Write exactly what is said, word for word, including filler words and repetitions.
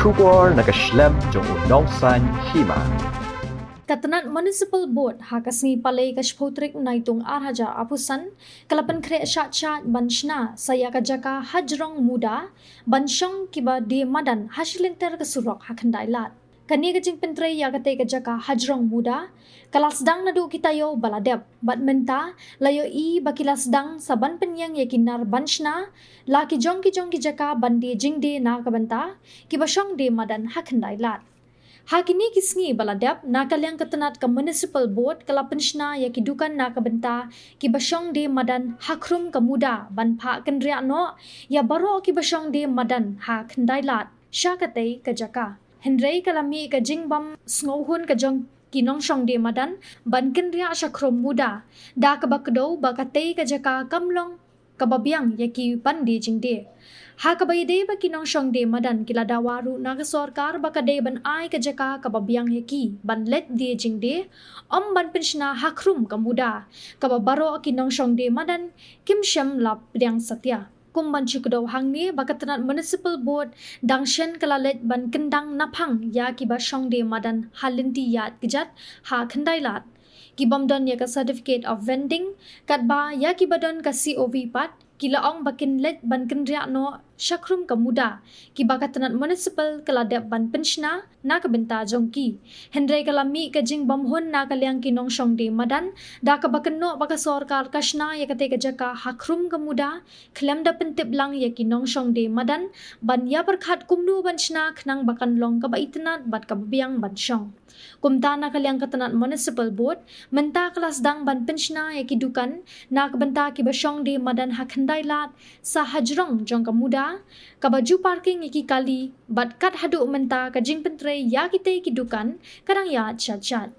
Khubor na ka shlem jong u nongsan hima. Ka tnat Municipal Board ha ka sngi Palei ka shiphew tarik u Naitung ar hajar arphew san ka la pynkhreh shait shait ban shna sa ïa ka jaka hajrong muda ban shong kiba die madan ha shilynter ka surok ha Khyndailad. Kane ka jingpyntrei ïa katei ka jaka hajrong muda ka la sdang naduh ki taïew ba la dep bad mynta la ïohi ba ki la sdang sa ban pynïeng ïa ki nar ban shna la ki jong ki jong ki jaka ban die jingdie na ka bynta kiba shong die madan ha Khyndailad. Ha kine ki sngi ba la dep, na ka liang ka tnat ka Municipal Board ka la pynshna ïa ki dukan na ka bynta kiba shong die madan ha khrum ka muda ban phah kynriah noh ïa baroh kiba shong die madan ha Khyndailad sha katei ka jaka. Hynrei ka la mih ka jingbym sngewhun ka jong ki nongshong die madan ban kynriah sha khrum muda da kaba kdew ba katei ka jaka kam long kaba biang ïa ki ban die jingdie. Ha kaba ïadei bad ki nongshong die madan, ki la dawa ruh na ka sorkar ba ka dei ban ai ka jaka kaba biang ïa ki ban leit die jingdie, ym ban pynshna ha khrum ka muda, kaba baroh ki nongshong die madan kim shym la pdiang satia. Kum ban shu kdew hangne ba ka tnat Municipal Board dang shen ka la leit ban kyndang naphang ïa kiba shong die madan ha lynti ïaid kjat ha Khyndailad, ki bym don ïa ka Certificate of Vending, katba ïa kiba don ka C O V pat ki la ong ba kin leit ban kynriah noh sha khrum ka muda, kiba ka tnat Municipal ka la dep ban pynshna na ka bynta jong ki. Hynrei ka la mih ka jingbymhun na ka liang ki nongshong die madan da kaba kynnoh ba ka sorkar ka shna ïa katei ka jaka ha khrum ka muda khlem da pyntip lang ïa ki nongshong die madan ban ïa pyrkhat kumno ban shna khnang ba kan long kaba itynnad bad kaba biang ban shong. Kumta na ka liang ka tnat Municipal Board mynta ka la sdang ban pynshna ïa ki dukan na ka bynta kiba shong die madan ha Khyndailad sa hajrong jong ka muda, kaba ju parking ïa ki kali bad kat haduh mynta ka jingpyntrei ïa kitei ki dukan ka dang ïaid shait shait.